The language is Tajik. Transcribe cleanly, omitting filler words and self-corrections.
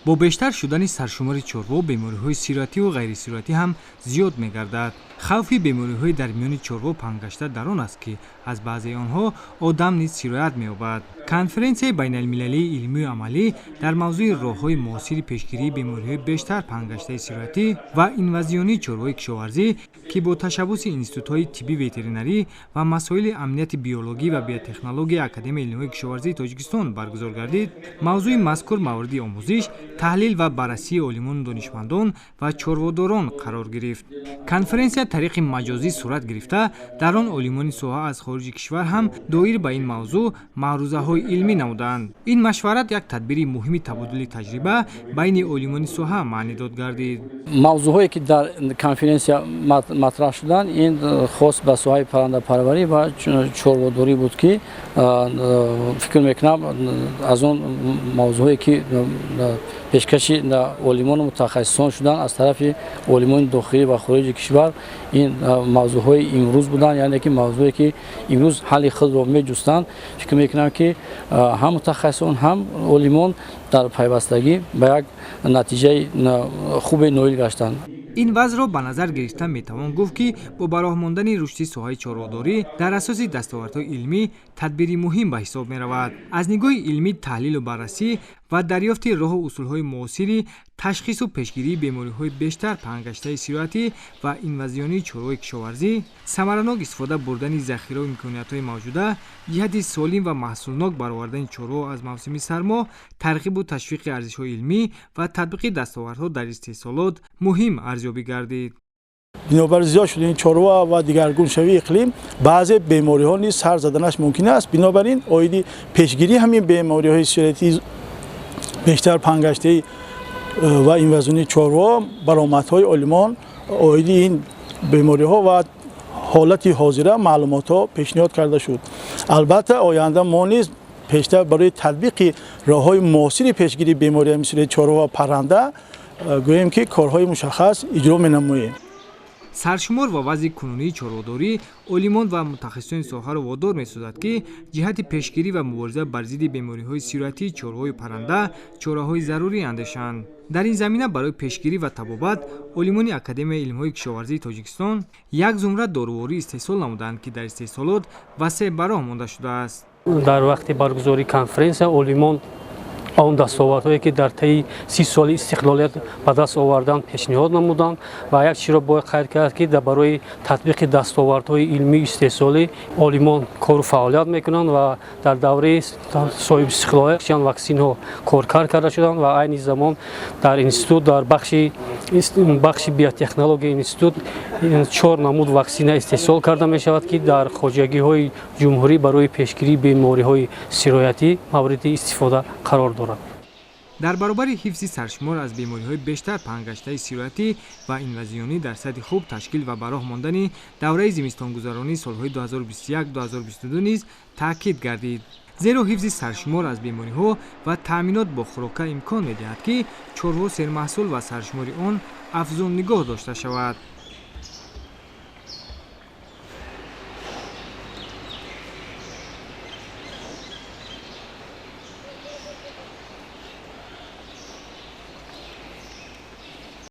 Бо бештар шудани саршумори чорво бемориҳои сироятиву ғайрисироятӣ ҳам зиёд мегардад. Хавфи бемориҳои дар миёни чорво паҳнгашта дар он аст, ки аз баъзеи онҳо одам низ сироят меёбад. Конференсияи байналмилалии илмию амалӣ дар мавзӯи роҳҳои муосири пешгирии бемориҳои бештар паҳнгаштаи сироятӣ ва инвазионии чорвои кишоварзӣ, ки бо ташаббуси институтҳои тибби ветеринарӣ ва масоили амнияти биологӣ ва биотехнологияи Академияи илмҳои кишоварзии Тоҷикистон баргузор гардид, мавзӯи мазкур мавриди омӯзиш, таҳлил ва баррасии олимону донишмандон ва чорводорон қарор гирифт. Конференсия тариқи маҷозӣ сурат гирифта, дар он олимони соҳа аз хориҷи кишвар ҳам доир ба ин мавзӯъ маърузаҳои илмӣ намуданд. Ин машварат як тадбири муҳими табодули таҷриба байни олимони соҳа маънидод гардид. Мавзӯъҳое, ки дар конференсия матраҳ шуданд, ин хос ба соҳаи паррандапарварӣ ва чорводорӣ буд, ки фикр мекунам, аз он мавзӯъҳое, ки пешкаши олимону мутахассисон шуданд аз тарафи олимони дохилӣ ва хориҷи кишвар, ин мавзӯъҳои имрӯз буданд, яъне ки мавзӯе, ки имрӯз ҳалли худро меҷустанд. Фикр мекунам, ки ҳам мутахассисон, ҳам олимон дар пайвастагӣ ба як натиҷаи хубе ноил гаштанд. Ин вазъро ба назар гирифта, метавон гуфт, ки бо ба роҳ мондани рушди соҳаи чорводорӣ дар асоси дастовардҳои илмӣ тадбири муҳим ба ҳисоб меравад. Аз нигоҳи илмӣ таҳлилу баррасӣ ва дарёфти роҳу усулҳои муосири ташхису пешгирии бемориҳои бештар паҳнгаштаи сироятӣ ва инвазионии чорвои кишоварзӣ, самаранок истифода бурдани захираву имкониятҳои мавҷуда ҷиҳати солим ва маҳсулнок баровардани чорво аз мавсими сармо, тарғибу ташвиқи арзишҳои илмӣ ва татбиқи дастовардҳо дар истеҳсолот муҳим арзёбӣ гардид. Бинобар зиёд шудани чорва ва дигаргуншавии иқлим баъзе бемориҳо низ сар заданаш мумкин аст. Бинобар ин, оиди пешгирии ҳамин бемориҳои сироятии бештар паҳнгаштаи ва инвазионии чорво баромадҳои олимон оиди ин бемориҳо ва ҳолати ҳозира маълумотҳо пешниҳод карда шуд. Албатта, оянда мо низ пештар барои татбиқи роҳҳои муосири пешгирии бемориҳои мисли чорво ва парранда, гӯем ки, корҳои мушаххас иҷро менамоем. Саршумор ва вазъи кунунии чорводорӣ олимон ва мутахассисони соҳаро водор месозад, ки ҷиҳати пешгирӣ ва мубориза бар зидди бемориҳои сироятии чорвою парранда чораҳои зарурӣ андешанд. Дар ин замина барои пешгирӣ ва табобат олимони Академияи илмҳои кишоварзии Тоҷикистон як зумра доруворӣ истеҳсол намуданд, ки дар истеҳсолот васеъ ба роҳ монда шудааст. Дар вақти баргузории конференсия олимон он дастовардҳое, ки дар таи 30 соли истиқлолият ба даст оварданд, пешниҳод намуданд. Ва як чизро бояд қайд кард, ки барои татбиқи дастовардҳои илмию истеҳсолӣ олимон кору фаъолият мекунанд ва дар давраи соҳибистиқлолият чанд ваксинҳо коркард карда шуданд. Ва айни замон дар институт, дар бахши биотехнологияи институт чор намуд ваксина истеҳсол карда мешавад, ки дар хоҷагиҳои ҷумҳурӣ барои пешгирии бемориҳои сироятӣ мавриди истифода қарор дорад. Дар баробари ҳифзи саршумор аз бемориҳои бештар паҳнгаштаи сироятӣ ва инвазионӣ, дар сатҳи хуб ташкил ва ба роҳ мондани давраи зимистонгузаронии солҳои 2021-2022 низ таъкид гардид, зеро ҳифзи саршумор аз бемориҳо ва таъминот бо хӯрока имкон медиҳад, ки чорво сермаҳсул ва саршумори он афзун нигоҳ дошта шавад.